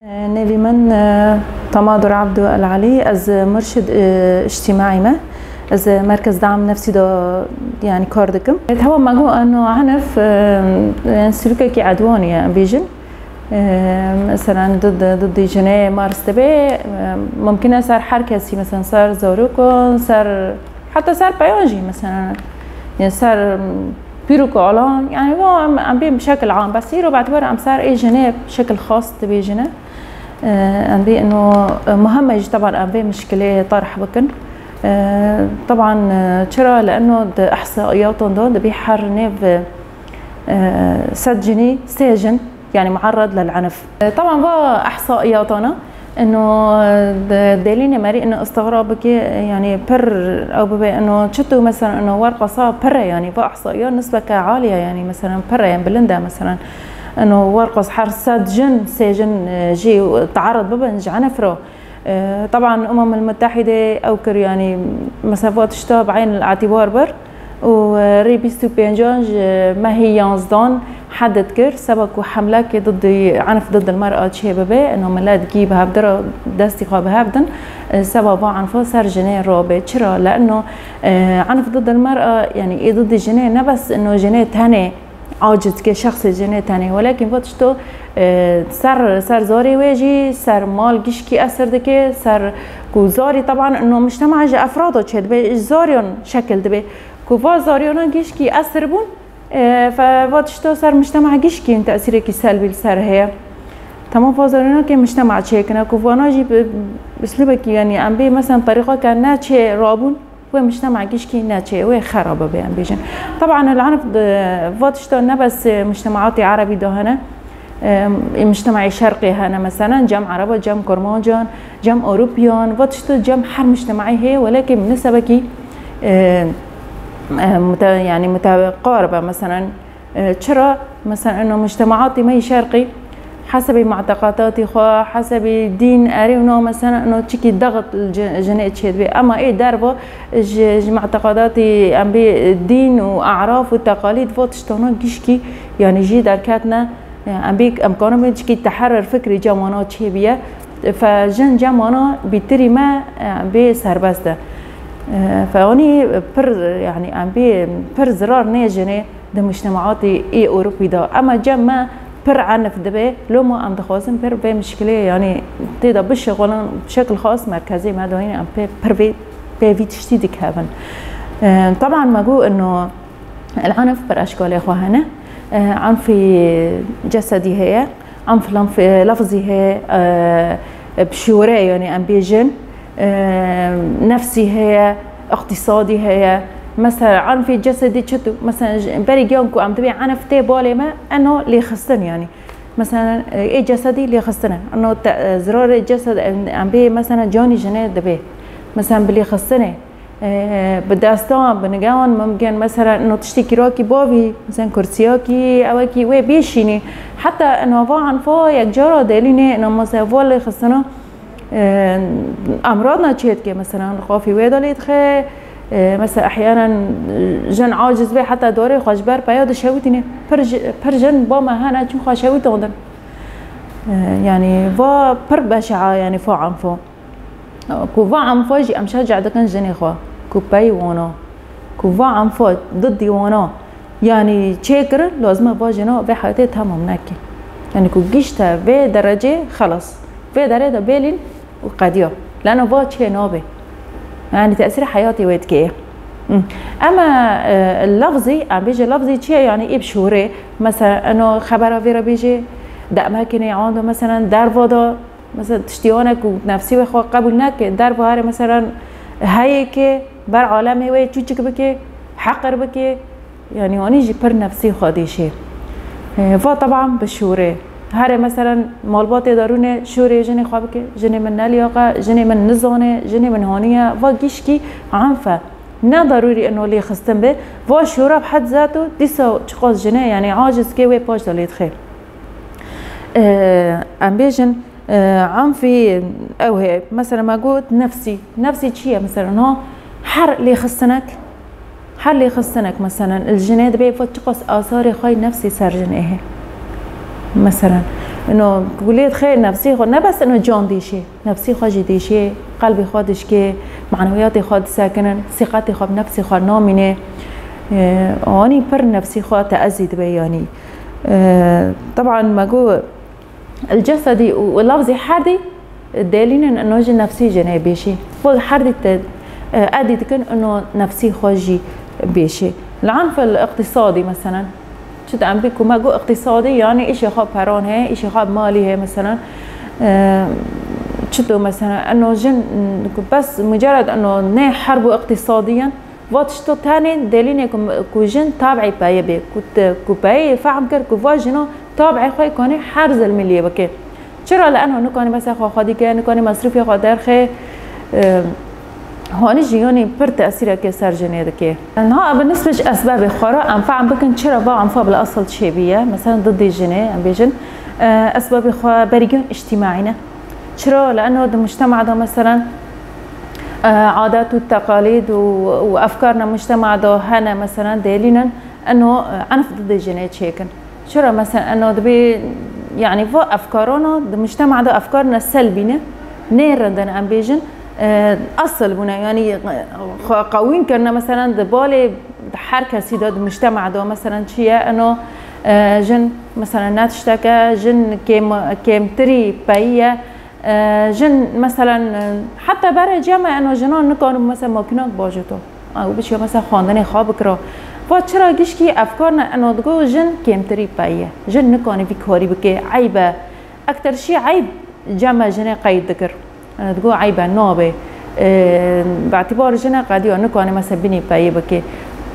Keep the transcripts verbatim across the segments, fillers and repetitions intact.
Nêvî min, e, Tamadur Abdu El Alî, ez murşid, e, îctîmaî me. Ez merkez dam nefsî de, yanî, kar dikim. Hewa me got, eno enif, e, yanî, silûkekî edwanî ye, em bêjin. E, meselen, did, didî jinê mars dibe, e, mumkin e ser her kesî, meselen, ser zarokan, ser, heta ser peyan jî, meselen, yanî, ser pîr û kalan, yanî, va em, em bê bi şekil am, bes îro betwer em ser ê jinê bi şekil xas dibêjine. E, em bê ino, e, muhim e jî, teban, em vê mişkilê tarh bikin. E, teban, e, çira? Li eno di ihsaiyatan de dibê her nêv, e, sed jinî sê jin, yanî, muerred lil enif. E, teban, va ihsaiyatana, eno, e, de-, delîlê merî eno istigrab bike, yanî, pir ew bibe, eno çito, meselen, eno werqasa pir e, yanî, va ihsaiya nisbeke alî ye, yanî, meselen, pir e, bilind e, meselen, eno werqas her sed jin, sê jin, e, jî teerrid bibin ji enif re. E, teban, Umem el Mutehîde ew kir, yanî, meselen, va tişta bi eyn el îtîbar bir û, e, rê bîst û pêncan ji mehê yanzdan hedid kir, seba ku hemlekê didî, enf did el mer'a çê bibe, eno milet gî bi hev dira destî xwe bi hev din, e, seba va enfa ser jinê rabe. Çira? Li eno, e, enf did el mer'a, yanî, ê didî jinê, ne bes eno jinê tenê aciz dike, şexsê jinê tenê, welakin va tişto, e, ser, ser zarê wê jî, ser mal gişkî esir dike, ser ku zarî, teban, eno miştema ji efrada çêdibe, ji zariyan şekil dibe. Ku va zariyana gişkî esir bûn, e, fe-, va tişta ser miştema gişkî tesîrekî selbî li ser heye. Temam, va zariyana ke miştema çêkine, ku vana jî bi, bi uslûbekî, yanî, em bê, meselen, terîqeke ne çê rabûn, wê miştema gişkî neçê, wê xera bibe, em bêjin. Teban, el enf, e, va tişta ne bes, e, miştemaatê erebî de hene, e, ê miştemaê şerqê hene, meselen, cem ereba, cem kurmancan, cem ewropiyan, va tişta cem her miştemaê heye, welakin bi nisebekî, e, e, mute-, yanî, muteqarib e, meselen, E, çira? Mesela, eno, mujtemaatê me yê şerqî, hesebê muteqatatê xwe, hesebê dîn, erê û na, mesela, eno, çikî daxit li ji-, jinê çêdibe. Ema ê derva ji, ji muteqatatê, em bê, dîn û e'raf û teqalîd, va tiştana gişkî, yanî, jî derketine. E, em bê, em karin bê çikî teherir fikrî cem wana çêbiye. Fe jin cem wana bîtirî me, e, em bê serbest e. E, fe anî pir, yanî, em bê pir zirar nê jinê. Di mujtemaatê ê Ewropî de. Ema cem me pir enf dibe, loma em dixwazin pir vê mişkilê, yanî, tê de bişixulin, bi şekil xas merkezê me de hîn em pê pir vê, pê vî tiştî dikevin. E, teban me got, ino, el enf pir eşkalê xwe hene. E, enfî cesedî heye, enf lenf-, lefzî heye, e, bi şûre, yanî, em bêjin, e, nefsî heye, iqtîsadî heye. Mesela, enfê cesedî çi tu? Mesela, ji, berî giyan ku em dibê enf tê balê me, eno lêxistin, yanî. Mesela, e, ê cesedî lêxistin e. Eno te-, e, zirarê cesed, em, em bê, mesela, canî jinê dibê. Mesela, bi lêxistinê, e, bi destan, bi nigewan, mimkin, mesela, eno tiştê kîrakî bavî, mesela, kursiyakî, ewekî wê bêşînî. Heta eno va enfa yek cara delînê, eno, mesela, va lêxistina, e, emradna çê dike, mesela, li qafî wê de lê dixe, e, mesela, ehyanen, e, jin aciz bê, heta dorê xwe ji ber peya dişewitîne. Pir ji-, pir jin ba me hene, çûn xwe şewitandin. E, yanî, va pir beşa, yanî, fa enfo. Ku va enfo jî em şeca dikin jinê xwe, ku pey wana, ku va enfo didî wana, yanî, çêkirin, lazim e va jina vê heyatê temam neke. Yanî, ku gişte vê derecê, xelas. Vê derê de bêlîn û qediya. Leno va çê nabe. Yanî, tesîrê heyatê wê dike. Hı. Ema, e, lafzî, em bêje lafzî çi ye? Yanî, ê bi şûrê. Mesela, eno xebera vê re bêje, demekê nê ewanda, mesela, derva da, mesela, tiştî wana ku nefsî wê xwe qebûl neke, derva here, mesela, heyê ke ber alemê wê çûçik bike, heqir bike, yanî, wanî jî pir nefsî xwe dîşê. E, va teban bi şûrê. Here, mesela, malbatê de rûne şûrê jinê xwe bike, jinê min neliyaqe, jinê min nizane, jinê min haniye, va gişkî enf e. Ne darûrî eno lê xistin be, va şûra bi hed zat û dîsa çiqas jinê, yanî, aciz ke wê paş de lê dixe. E, em bêjin, e, enfî ew heye. Mesela me got nefsî. Nefsî çi ye? Mesela niha her lêxistinek, her lêxistinek, mesela, li jinê dibe, va çiqas asarê xwe yê nefsî ser jinê heye. Mesela, Ino ku lê dixê nefsê xwe, ne bes ino can dêşê, nefsê xwe jî dêşê, qelbê xwe dişkê, manewiyatê xwe disekinin, sîqetê xwe bi nefsê xwe namîne. E, anî pir nefsê xwe teezî dibe yanî. E, teban me got, el cesedî û lafzî herdî dêlînin ino ji nefsî jinê bêşî. Xwe herdî te, e, edî dikin ino nefsî xwe jî bêşî. Li anfil iqtîsadî meselen, çi em bî ku me got iqtîsadî, yanî îşê xwe peran heye, îşê xwe malî heye meselen. E, çito meselen, eno jin, ku bes mucered eno ne herb û iqtîsadî yen, va tişto tenê delîlê ku, ku jin tabî peyê bê, ku te, ku peyê fehm kir, ku va jino tabî xwe konê her zilmî lê bike. Çira li eno nikanî mesela xwe xwedî ke, nikanî mesrûfê xwe derxe, e, hanî jî yanî pir tesîrekê ser jinê dike. Niha bi nisbet ji esbabê xwe re em fehm bikin çira va enfa bil asıl çêbîye. Mesela didê jinê, em bêjin, e, esbabê xwe berî giyon îctîmaî ne. Çira li eno di mujtema de mesela, e, adet û teqalîd û, û efkarna mujtema de hene mesela dêlînin eno, e, enf didê jinê çêkin. Çira mesela eno dibê, yanî va efkarana di mujtema de efkarna selbî ne, nê rind in em bêjin, e, esil bûne, yanî, e, xwe qewîn kirine mesela di balê her kesî de di mujtema de mesela çi ye eno, e, jin mesela ne tişteke, jin kêm, kêmtirî peyî ye, e, jin mesela, e, heta berê cem e eno jinan nikarin mesela makînak bajito. Ew biçiya mesela xwendinê xwe bikira. Va çira gişkî efkarna eno digo jin kêmtirî peyî ye. Jin nikanî vî karî bike, eyb e. Ekter şî eyb cem e jinê qeyd dikir. Eno digo eyb e, nabe. E, bi îtîbar jine qediya nikanî mesela binî peyî bike.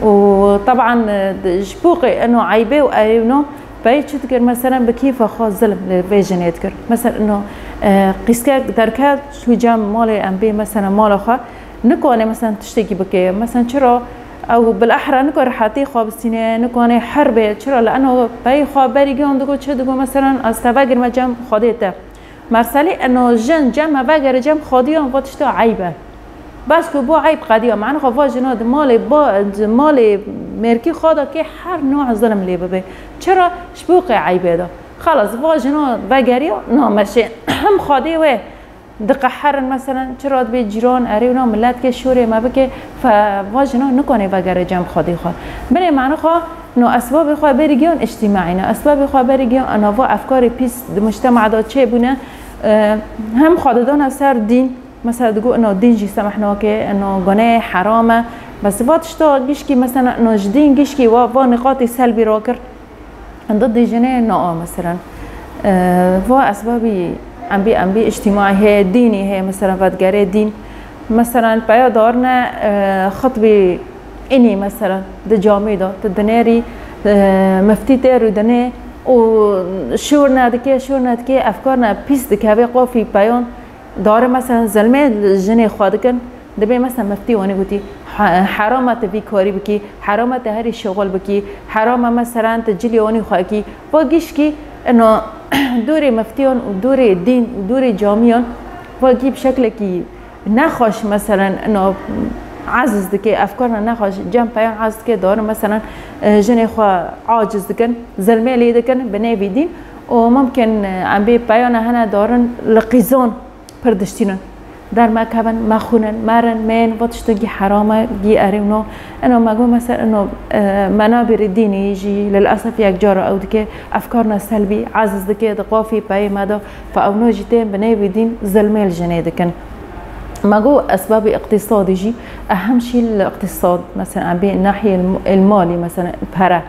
Û teban, e, ji bo qey eno eybê û erêwno peyî çi dikir? Mesela bi kêfa xwe zilm li vê jinê dikir. Mesela eno, e, qîskek derket çû cem malê em bê mesela mala xwe. Nikane mesela tiştekî bike. Mesela çira ew bilehra nikare rehetî xwe bistîne, nikane her bê. Çira li eno peyî xwe berî giyan digo çi digo mesela ez te vegirime cem Xwedê te. Merselî eno jin cem me vegere cem Xwediyan va tişta eyb e. Bes ku bo eyb qediya, mane xwe va jina di malê ba, di malê mêrkî xwe de kê her nû zilm lê bibe. Çira? Ji bo qê eybê de. Xelas, va jina vegeriya nameşê. Hem Xwedê wê diqeherin, meselen, çira dibê cîran, erê wina milet kê şûrê me bike, fe-, va jina nikane vegere cem Xwedê xwe. Binê mane xwe, no esbabê xwe berî giyan îctîmaî ne. Esbabê xwe berî giyan, ena va efkarê pîs di mujtema de çêbûne, e, hem xwe didana ser dîn, mesela digo, ena dîn jî semeh nake, ena guneh, heram e. Bes va tişta gişkî, mesela, ena ji dîn gişkî wa, va niqatê selbî rakir. Enda dijine na, mesela, e, va esbabî em bî, em bî îctîmaî heye, dînî heye, mesela, vedigere dîn. Mesela, peya darine, e, xitbî înî, mesela, di camî de, tu dinêrî, e, miftî tê rûdinê û şûr nedike, şûr nedike, efkar ne pîs dikeve qofî peyan. Dare, mesela, zilmê jinê xwe dikin, dibê, mesela, miftî wanî gotî, he-, herama te vî karî bikî, herama te herî şixul bikî, herama, mesela, te cilê wanî xwe kî. Va gişkî, ino, dûrê miftiyan û dûrê dîn û dûrê camiyan, va gî bi şeklekî nexweş, mesela, ino, eziz dike, efkarna nexweş, cem peyan eziz dike, dare, mesela, e, jinê xwe aciz dikin, zilmê lê dikin, bi nêvî dîn. Û mumkin, e, em bê peyana hene darin li qîzan pir diştînin. Dermekevin, mexwînin, merin, mêrin, va tiştê gî heram e, gî erê û no. Eno me got, mesela, eno, e, menabirê dînî jî lilesef yek cara ew dike, efkarna selbî, eziz dike, di qafî peyê me de, fe ewno jî tên bi nêvî dîn zilmê li jinê dikin. Me got, esbabê iqtîsadî jî, ehem şî li iqtîsad, mesela, em bê nahiyê el-, el malî, mesela, pere.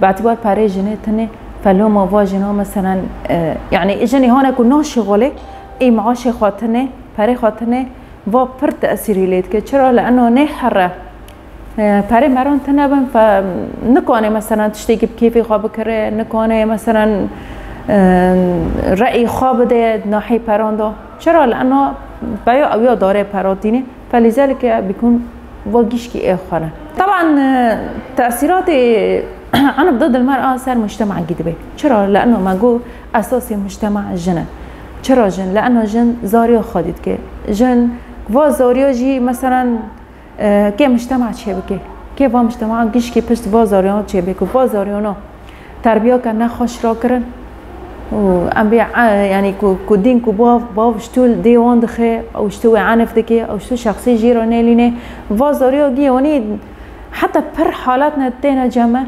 Bi îtîbar perê jinê tune, feloma va jina, meselen, e, yanî jinê hane ku naşixulê, ê maaşê xwe tune, perê xwe tune, va pir tesîrî lê dike. Çira? Li eno nê here, e, perê meran tune bin, fe nikane, meselen, tiştekî bi kêfê xwe bikire, nikane, meselen, e, reyê xwe bide di nahê peran de. Çira? Li eno peya ew ya darê peratînê. Felîzelike bikûn va gişkî ê xwe ne. Teban, e, tesîratê enib di dilmer a ser mujtemagî dibe. Çira? Li eno me got esasê mujtema jin e. Çira jin? Li eno jin zariya xwe dî dike. Jin va zariya jî, meselen, e, kê mujtema çêbike. Kê va mujtema gişkî pişt va zariyan çêbike. Va zariyana terbiyaka nexweş rakirin. û em bê, e, yanî ku, ku dîn ku bav, bav ji tu dê wan dixe, ew ji tu wê enif dike, ew ji tu şexsî jî re nêlîne. Va zariya gî wanî heta pir halat ne têne cem me.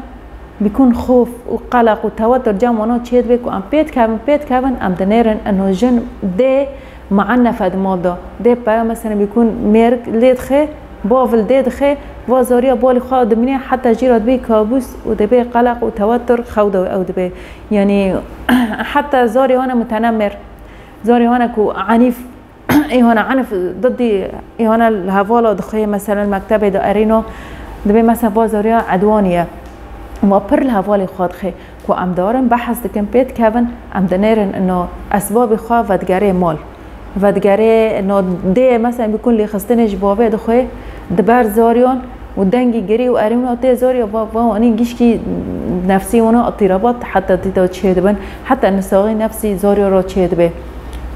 Bikun xof û qeleq û tewetur cem wana çê dibe ku em pê dikevin, pê dikevin, em dinêrin ino jin dê muennefe di mal de. Dê peya mesela bikun mêrik lê dixe, bav li dê dixe, va zariya balî xwe dimîne heta jî re dibê kabûs û dibê qeleq û tewetur xew de ew dibe. Yanî heta zarê wana mutenemir, zarê wana ku enîf, ê wana enif didî, ê wana li hevala dixê, mesela li mektebê de erîno, dibê mesela va zariya edwanî ye. Va pir li hevalê xwe dixê. Ku em darin behs dikin pê dikevin, em dinêrin ino esbabê xwe vedigerê mal. Vedigerê ino dê mesela bikun lêxistinê ji bavê dixwe, diber zariyan û dengî girî û erîna tê zariya va, va wanî gişkî nefsî wana itîrabat heta dî de çê dibin, heta nisaxî nefsî zariya re çê dibe.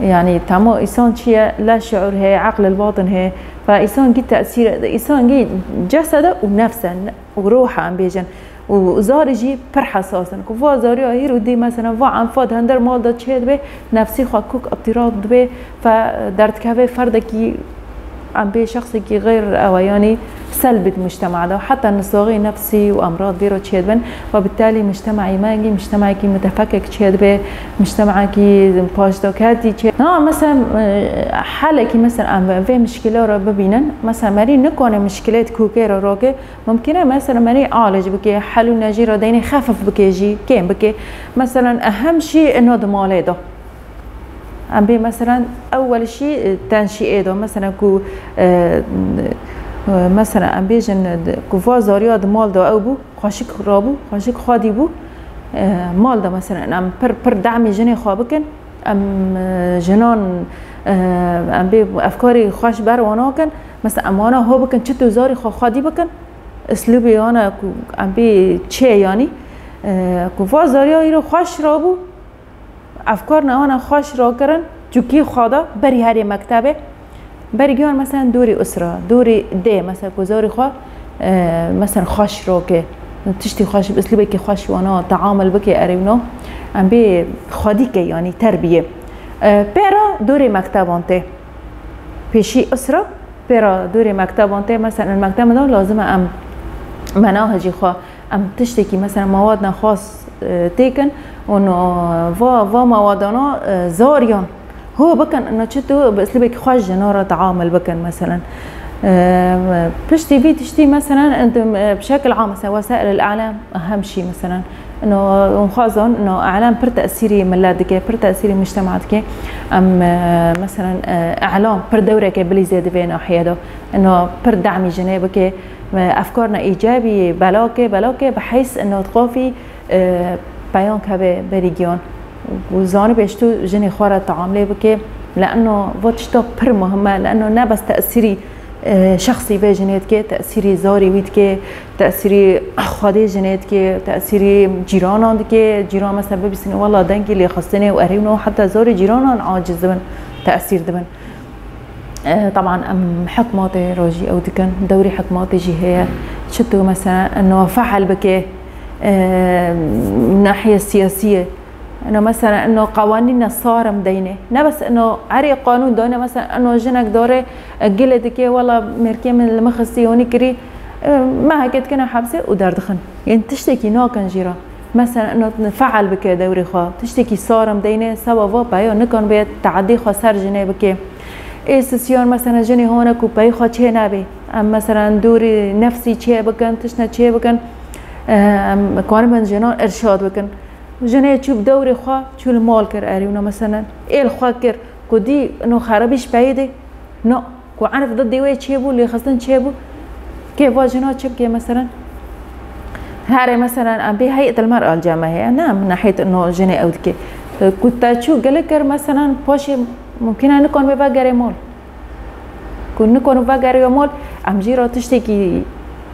Yanî temo îsan çi ye? La şiur heye, eql el batin heye. Fa îsan gî tesîr, îsan gî cesede û nefse û ruha em bêjin. Û zarê jî pir hesas in. Ku va zariya hîr û dî mesela va enfa di hinder mal de çê dibe, nefsî xwe kuk itîrab dibe, fe derdikeve ferdekî em bê şexsekî xeyr ew e, yanî selbî di mujtema de. Heta nisaxî nefsî û emrad vê re çê dibin. Ve bi telî mujtemacî me gî mujtemacekî mutefekek çê dibe, mujtemacekî paşdaketî çê. Na, mesela, e, helekî mesela em vê mişkila re bibînin. Mesela merî nikane mişkilê di kûkê re roke. Mumkin e mesela merî alêc bike, hel û necî re deynê xefif bike jî, kêm bike. Mesela ehem şî ino di malê de. Em bê mesela ewel şî, e, tenşî ê de. Mesela ku, e, e, mesela em bêjin, e, ku va zariya di mal de ew bû, xweşik rabû, xweşik xwedî bû. E, mal de mesela em pir, pir demî jinê xwe bikin. Em, e, jinan, e, em bê efkarê xweş ber wana kin. Mesela em wana ho bikin, çi tu zarê xwe xwedî bikin. Islûbê wana ku em bê çê yanî, e, ku va zariya îro xweş rabû, efkarna wana xweş rakirin, çûkî xwe da berî herê mektebê, berî giyan mesela dorî usra, dorî dê, mesela ku zarî xwe, e, mesela xweş rake, tiştî xweş, bi islûbekî xweş wana teamul bike erê wino, em bê xwedî ke yanî terbiyê. E, pêra dorê mekteban tê. Pêşî usra, pêra dorê mekteban tê, mesela mektebê de lazim e em menahecî xwe, em tiştekî mesela mewad nexwas, e, têkin û no va, va mewadana, e, zariyan ho bikin, no çi tu bi islûbekî xweş ji no re teamul bikin mesela. E, piştî vî tiştî mesela, e, bi şekil am mesela wesail el-i'lam, Ehem şî, mesela, ino, hûn xwazon, ino, îlam pir tesîrî milet dike, pir tesîrî mujtema dike. Em, e, mesela, e, îlam pir dewreke bilîzê di vê nahiyê de. Ino, pir demî jinê bike, e, efkarna îcabî belake, belake, bi heys, ino, dixwafî, e, peyan keve berî giyan. Û zanibê ji tu jinê xwe re teamlê bike, le'no va tişta pir muhim e, le'no ne bes tesîrî, e, şexsî vê jinê dike, tesîrî zarê wî dike, tesîrî xwedê jinê dike, tesîrî cîranan dike. Cîran mesela bibîsîne, wela dengî lêxistinê û erê wino heta zarê cîranan aciz dibin, tesîr dibin. E, teban em hikmatê re jî ew dikin, dewrê hikmatê jî heye. Çi tu mesela ino feal bike, e, nahiyê siyasiyê, ino mesela ino qewanîna sarim deyne. Ne bes ino erê qanûn dayne, mesela ino jinek dare, e, gilê dike, wela mêrkê min li min xistî, honî kirî, e, mehekê dikine hepsê û derdixin. Yên tiştekî nakin jî re. Mesela ino feal bike dewrê xwe. Tiştekî sarim deyne, seba va peya nikan bê teadî xwe ser jinê bike. Ê sisiyan mesela jinê hone ku peyê xwe çê nebe. Em mesela dûrî nefsî çê bikin, tiştine çê bikin. E, em kanibin jinan irşad bikin. Jinê çû bi dewrê xwe, çû li mal kir, erê wina mesela êl xwe kir, ku dî ino xerabî ji peyê dê, no, ku enf di dê wê çêbû, lêxistin çêbû, kê va jina çi bike mesela? Herê mesela em bê heyet el mer'a el cemaî heye, ne min nehêt ino jinê ew dike. Ku te çû gele kir mesela paşê mumkin e nikon wê vegerê mal. Ku nikon wê vegerê mal, em jî re tiştekî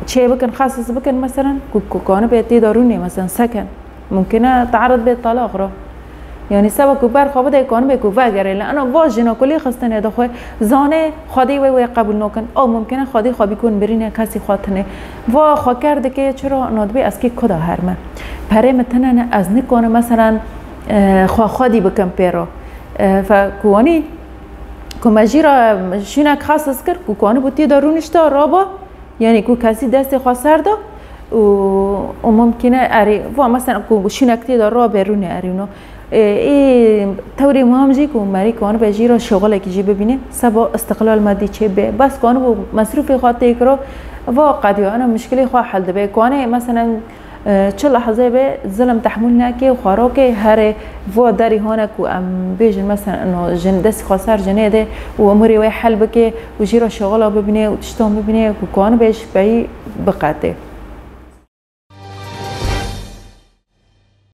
çê bikin, xesis bikin mesela, ku, ku kanibê tê de rûnê mesela seken. Mumkin e teerid bê talaq re. Yanî seba ku ber xwe bide, kanibê ku vegerê, le'no va jina ku lêxistinê dixwe, zane xwedê wê wê qebûl nakin. Ew mumkin e xwedê xwe bîkun birîne, kesî xwe tune. Va xwe ker dike, çira nadibê ez kê ku de herme. Perê min tune ne, ez nikanim mesela xwe xwedî bikin pê re. Fe ku wanî ku me jî re şînek xasis kir ku kanibû tê de rûnişta raba, yanî ku kesî destê xwe ser da û û mumkîne erê va mesela ku şînek tê de rabe rûnê erîno. Ê tewrê muhim jî ku merî kanibe jî re şixulekî jî bibîne seba istiqlal madî çêbe. Bes kanibû mesrûfê xwe tê kiro va qediya ena muşkilê xwe hel dibe. Kanê mesela çi lehzê be zilim tehmûl neke û xwe roke herê vo derî hone ku em bêjin mesela ino jin destî xwe ser jinê de û umurê wê hel bike û jî re şixula bibîne û tiştan bibîne ku kanibe ji peyî biqete.